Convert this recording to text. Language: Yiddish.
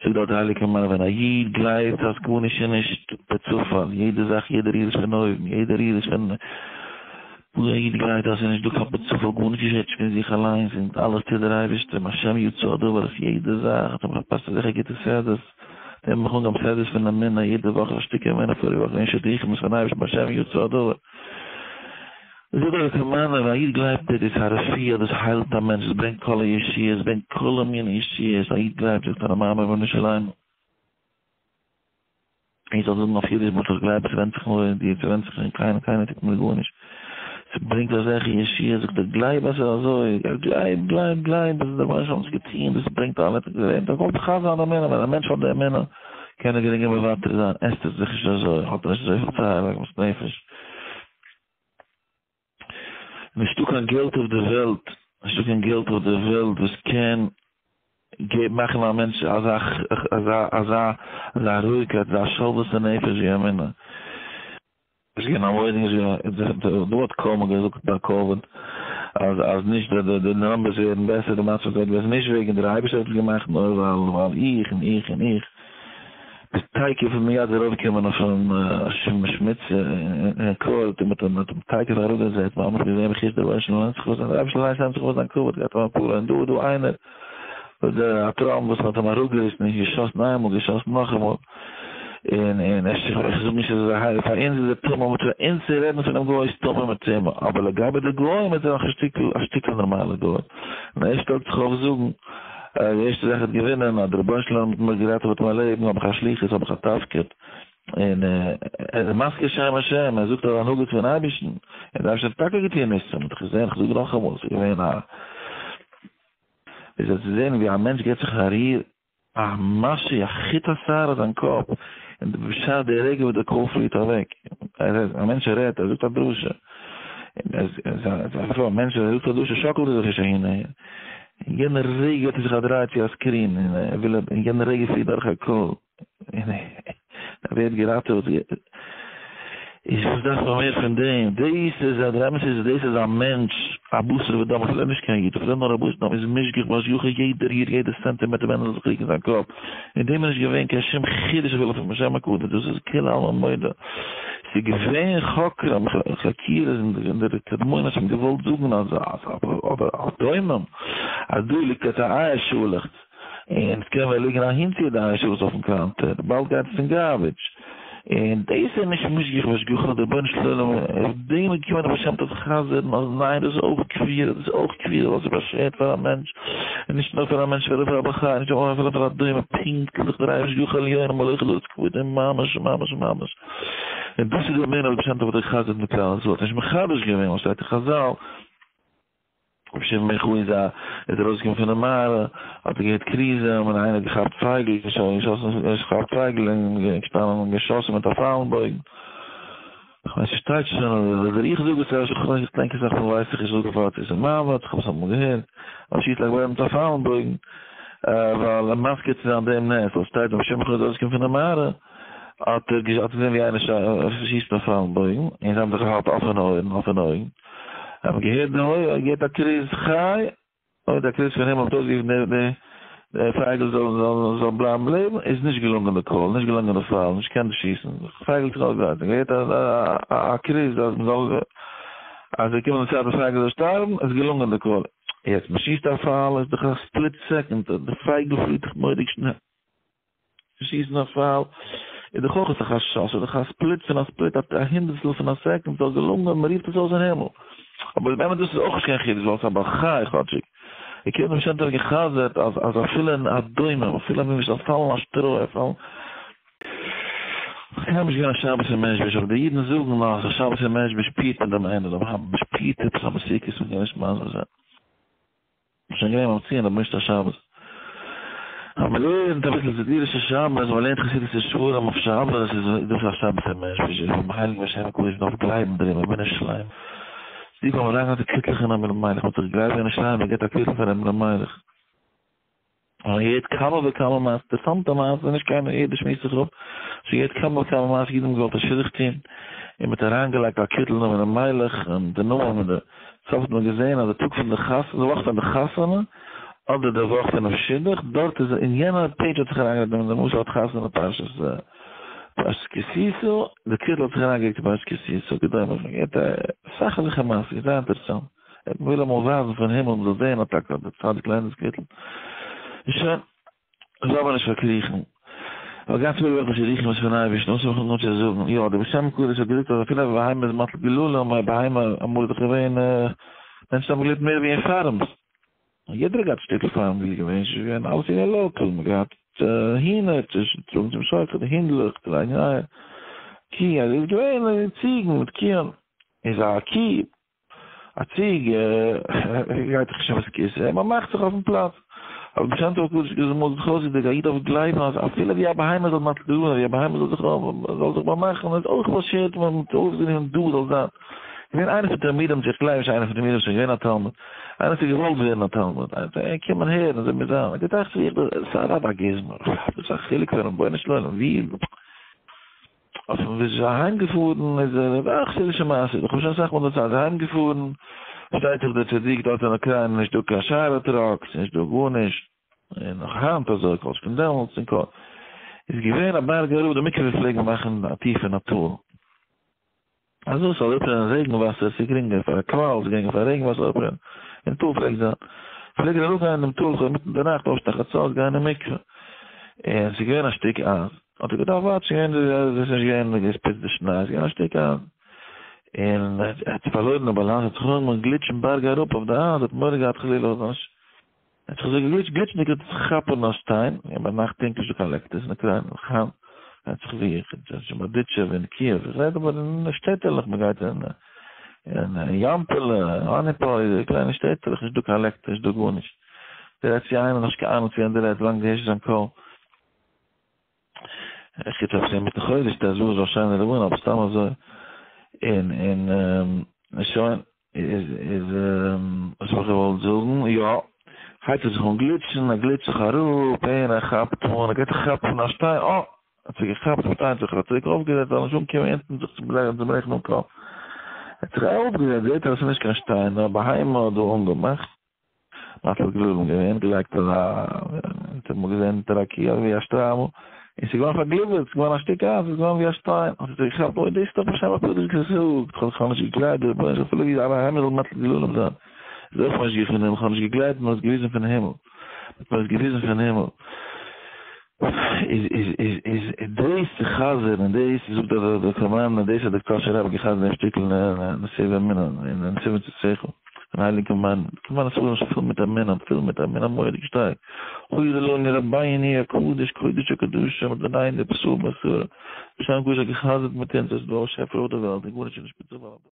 זאגט דארט די הייליגע גמרא ווען א איד גלייבט אז גארנישט איז נישט בצופאל, יעדע זאך יעדע ריר איז פון אויבן, יעדע ריר איז פון וואו א איד גלייבט אז ס'איז נישט דא קיין בצופאל גארנישט געשעט נישט פון זיך אליינס און אלעס טוט דער אייבערשטער מהשם יצא הדבר אז יעדע זאך האט אים פארפאסט אזעלכע גוטע סעדות, נעם איך אן גם סעדות פון אמונה יעדע וואך א שטיקל אמונה פאריגע וואך געווען שידוכים איז פון אייבערשטן מהשם יצא הדבר. זאג אבער כמענה, ווען א איד גלייבט דאס איז א רפואה, דאס היילט א מענטש, דאס ברענגט כל הישועות, עס ברענגט כל המיני ישועות, א איד גלייבט זאגט ער א מאמר אמונה שלימה. איך זאל זאגן אויף אידיש וואס איך גלייב, עס ווענדט זיך נאר אין דיר, עס ווענדט זיך אין קיינעם, קיינער טוט מיר גארנישט, עס ברענגט אזעלכע ישועות, זאגט ער גלייב אז עס איז אזוי, גלייב גלייב גלייב אז דער רבונו של עולם האט עס געטון, דאס ברענגט אלע, דאס זאל חס זיין אמונה, ווען א מענטש האט די אמונה קען ער גרינגער מוותר זיין, עסט ער זיך נישט אזוי, האט ער נישט אזויפיל צער, עגמת נפש. נישטא קיין געלט אויף די וועלט, נישטא קיין געלט אויף די וועלט וואס קען מאכן א מענטש אזא אזא אזא אזא רואיגקייט, אזא שלוות הנפש ווי אמונה. ס'איז געווען א מורא'דיגע, דא האט קאומא געזאגט ביי קאוויד אז אז נישט די די numbers ווערן בעסער, די מצב ווערט בעסער, נישט וועגן דער אייבערשטער האט עס געמאכט, נאר ווייל ווייל איך און איך און איך. ביז תיכף ומיד ארויפגעקומען אויפן שמוץ אין court און מ'האט אים תיכף אראפגעזעצט ווייל מ'האט געזען בחוש דער רבונו של עולם נעמט זיך אויף זיין דער אייבערשטער אליינס נעמט זיך אויף זיין כבוד גייט אים אפאר און דא איז דא איינער וואס דער א טראמפ וואס מ'האט אים אראפגעריסן און געשאסן איינמאל געשאסן נאכאמאל און און איך זאג נישט אז ער איז א הייליגער פאר אונז איז ער טמא מטמא אונז צו רעדן פונעם גוי איז טמא מטמא אבער לגבי די גוים איז ער נאך א שטיקל א שטיקל נארמאלע גוי און ער שטעלט זיך אויף זאגן די ערשטע זאך האט געווינען אז דער רבונו של עולם האט מיר געראטעוועט מיין לעבן האב איך א שליחות האב איך א תפקיד און ער איז מזכיר שם השם ער זאגט אז הנהגות פון אייבערשטן און דער אייבערשטער האט טאקע געטון ניסים האט איך געזען איך זאג נאכאמאל ס'איז געווען א איז צו זען ווי א מענטש געבט זיך א ריר א משהו א חוט השערה אויף זיין קאפ און בשעת די רגע וואס די קול פליעט אוועק א מענטש רעדט ער זאגט א דרשה און א מענטש זאגט א דרשה שאקלט ער זיך נישט אהין אהער אין יענע רגע האט ער זיך א דריי צו א screen און ער וויל אין יענע רגע פליעט דורך א קול און ער ווערט געראטעוועט. איז וואס דארף מען מער פון דעם? דאס איז דער אמת איז דאס איז א מענטש א בשר ודם אפילו נישט קיין איד אפילו נאר א בשר ודם איז מושגח בהשגחה יעדע ריר יעדע סענטימעטער ווען ער זאל זיך ריקן זיין קאפ אין דעם איז נישט געווען קיין שום חידוש אפילו פון בשם הקדוש דאס איז כולי עלמא מודה ס'איז געווען חוקרים חקירות אין די קדמונים האבן געוואלט זאגן אז אבער א דומם אז דא ליגט עפעס א אייער שאלעכץ. און ס'קען ווען ליגן אהינציר די אייער שאלעכץ אויפן counter, באלד גייט עס אין garbage. און דאס איז נישט משגיח בהשגחה, דער רבונו של עולם, אויף דעם איז געקומען דער בעל שם טוב חזר'ן אז ניין דאס איז אויך כפירה, דאס איז אויך כפירה ווייל ס'איז באשערט פאר א מענטש, און נישט נאר פאר א מענטש אפילו פאר א בעל חי, נישט נאר אפילו פאר א דומם, פונקטליך דער השגחה עליונה מלא כל הארץ כבודו ממש ממש ממש. און דאס איז די אמונה וואס בעל שם טוב האט גע'חזר'ט מיט כלל ישראל, האט נישט מחדש געווען ווייל שטייט אין חזל, רבי שמעון בן יוחאי איז א איז ארויסגעקומען פון די מערה, האט ער געהערט כרוזים און איינער האט געכאפט פייגל, געשאסן געכאפט פייגל און געשטאנען און געשאסן מיט א פייל און בויגן. כ'מיין ס'שטייט שוין אדער איך זאג עס אז איך דענק אסאך מאל ווייס איך נישט זאג איך פאר צו מעמד, כ'האב עס אמאל געהערט, אז מ'שיסט לייק בויגן מיט א פייל און בויגן, ווייל מזכיר צו זיין דעם נס, ווייל ס'שטייט רבי שמעון בן יוחאי איז ארויסגעקומען פון די מערה, האט ער געזען ווי איינער שיסט מיט א פייל און בויגן, און זיי האבן זיך געהאט אפענע אויערן, אפענע אויגן. האבן געהערט די הוי' האט געהערט א כרוז חי, אוי די כרוז פון הימל האט אויסגערופן די די פייגל זאל זאל זאל בלייבן לעבן, איז נישט געלונגען די קויל, נישט געלונגען די פייל, נישט געקענט שיסן, פייגל האט זיך אויסגעדרייט, געהערט א א כרוז אז מ'זאל אז עס קומט די צייט די פייגל זאל שטארבן, איז געלונגען די קויל, יעצט מ'שיסט א פייל איז דאך א split second, די פייגל פליט דאך מורא'דיג שנעל. שיסן א פייל איז דאך אויך א חשש, איז דאך א split פון א split, א הונדערטסטל פון א second זאל געלונגען, מען רופט עס אויס אין הימל. אבער באמת דאס איז אויך נישט קיין חידוש ווייל עס איז א בעל חי כאטשיג. און כאילו דעם שם טוב גע'חזר'ט אז אז אפילו אין א דומם, אפילו ווען מ'זאל פאלן א שטרוי, פאלן. ס'קען נישט געווען א שבת אין מעזשביזש, אבער די אידן זאגן אז א שבת אין מעזשביזש שפירט מען דעם ענין, מען שפירט עפעס א מתיקות, מ'קען נישט מסביר זיין. שוין געווען ביים ציון אבער נישט א שבת. אז מען לערנט אביסל סידורו של שבת, מען לערנט חסידישע ספרים אויף שבת, איז דאס א שבת אין מעזשביזש, איז ביים הייליגן בעל שם הקדוש דארף גלייבן דערין, אמונה שלימה. זי קומט אריין גאנצע קוויטלעך אין רבי אלימלך, מען האט זיך געגלייבט אין ירושלים, מען געבט א קוויטל פאר רבי אלימלך. מען הערט כמה וכמה מעשות, אינטערעסאנטע מעשה, נישט קיינער, יעדער שמועסט זיך אפ, ס'געהערט כמה וכמה מעשות, אידן האבן געוואלט א שידוך טון, און מען האט אריינגעלייגט א קוויטל נאמען רבי מיילעך, און די נאמען מיט די, סוף האט מען געזען אז די טאג פון די חתונה, די וואך פון די חתונה, אדער די וואך פונעם שידוך, דארט איז אין יענע page האט זיך אריינגערעדט ווען די משל האט חתונה פרשת פרשת כי תשא, די קוויטל האט זיך אריינגערוקט אין פרשת כי תשא, כדומה, איך האב געהערט אסאך אזעלכע מעשיות, זייער אינטערעסאנט, ער וויל אמאל ווייזן פון הימל מ'זאל זעהן אז טאקע האט דער צדיק ליינט דאס קוויטל, און שוין. זאל מען נישט פארקריכן. ווייל גאנץ מיר וועלכע שידוכים איז פון אייבערשטן, וואס האב איך נאך צו זאגן? יא, דער בעל שם הקדוש האט געזאגט אז אפילו א בהמה איז מטיל גללים, א בהמה אמאל איז דאך געווען, מענטשן האבן געלעבט מער ווי אין farms. יעדער האט געהאט שטיקל farm ווי געווען, ס'איז געווען אלעס איז געווען local, מ'האט געהאט הינער צו טראגן צום שוחט, הינדלעך צו לייגן אייער, קי, אז איז געווען ציגן מיט קיען, איז א קי א ציג גייט זיך נישט אויף כיסא, מען מאכט זיך אויפן פלאץ. אבער בשם טוב הקדוש איז אמאל זיך אויסגעדריקט, א איד דארף גלייבן אז אפילו ווי א בהמה זאל מטיל גללים, ווי א בהמה זאל זיך זאל זיך באמאכן, איז אויך באשערט מען האט אויסגענומען דא זאל זיין. געווען איינער פון תלמידים, איך גלייב נישט איינער פון תלמידים איז שוין געווען א תלמיד, איינער האט געוואלט ווערן א תלמיד, איינער האט קומען הערן אזוי מיר זיין, האט געטראכט צו זיך, דאס איז א רב א גוזמא, וואס איז א חילוק פון רבונו של עולם, ווי. אויפן וועג איז אהיים געפארן איז ער, א חסידישע מעשה, איך האב שוין אסאך מאל דערציילט, אהיים געפארן, שטייט זיך דער צדיק דארט אין אוקריינע, נישט דא קיין שיירא trucks, נישט דא גארנישט, און נאך היינט אזוי, כל שכן דעמאלטס, און כל, איז געווען א בארג אראפ, די מקווה פלעגט מען מאכן א טיפע נאטור. אזוי ס'זאל אראפרינען רעגן וואסער, ס'איז גרינגער פאר א קוואל, ס'איז גרינגער פאר רעגן וואסער אראפרינען, אין טאל פלעגט זיין, פלעג ער אראפגיין אין דעם טאל אינמיטן די נאכט אויפשטיין חצות גיין אין מקווה, און ס'איז געווען א שטיק אייז, האט ער געדארפט וואטשן, געווען די, ס'איז נישט געווען געשפריצט די שניי, ס'איז געווען א שטיק אייז, און ער האט פארלוירן די באלאנס, האט זיך אנגעהויבן גליטשן בארג אראפ אויף די אייז, האט מורא געהאט חלילה אז נישט. ער האט זיך אזוי געגליטשט, גליטשנדיג האט ער זיך געכאפט אן א שטיין, און ביינאכט טונקל נישטא קיין לעקטערס אין אוקריינע, נאך היינט רעדט זיך ווי איך רעד נישט אין בארדיטשוב און קיעוו, איך רעד אבער אין שטעטעלעך, מען גייט אין אין יאמפעלע, אניפאלי, קליינע שטעטעלעך, נישטא קיין לעקטער, נישטא גארנישט, דו רעדסט צו איינעם, האסט נישט קיין אהנונג צו וועם דו רעדסט, ווילאנג דו הערסט נישט זיין קול. חוץ אויב ס'איז מיטן חודש די אזור זאל שיינען לבנה אבער סתם אזוי און און שוין איז איז וואס האב איך געוואלט זאגן יא הייבט ער זיך אן גליטשן ער גליטשט זיך אראפ און ער כאפט אן ער גייט זיך כאפן א שטיין אה האט זיך געכאפט א שטיין זיך צוריק אויפגעזעצט זאל נישט אנקומען אונטן זיך צוברעכן דעם קאפ ער האט זיך אויפגעזעצט זעט ער אז ס'איז נישט קיין שטיין נאר א בהמה האט דא אנגעמאכט מטיל גללים געווען, געלייגט אזא, האט אמאל געזען אונטער א קי אזוי ווי א שטריימל, און ס'איז געווארן פארגליווערט, ס'איז געווארן א שטיק אייז, ס'איז געווארן ווי א שטיין, האט ער זיך געכאפט, אוי דאס איז דאך בעל שם הקדוש געזאגט, כ'האב בכלל נישט געגלייבט, דער רבונו של עולם אפילו ווי א בהמה זאל מטיל גללים זיין, איז אויך משגיח פון הימל, כ'האב נישט געגלייבט, מ'האט עס געוויזן פון הימל, מ'האט מיר עס געוויזן פון הימל. איז איז איז איז דאס צו חזר'ן און דאס זאגט דער דער קאמאן און דאס האט דער קאשוי רבי געחזר'ט דעם שטיקל אין נתיב אמונה אין נתיב שכל פון הייליגן קאמאן קאמאן איז פול פול מיט אמונה פול מיט אמונה מורא'דיג שטארק אוי לנו רבינו הקדוש קודש הקדושים אדונינו בשרו בשרו בשם קדוש האט געחזר'ט מיט אונז אז ס'איז דא א באשעפער אויף די וועלט און גארנישט איז נישט בצופאל.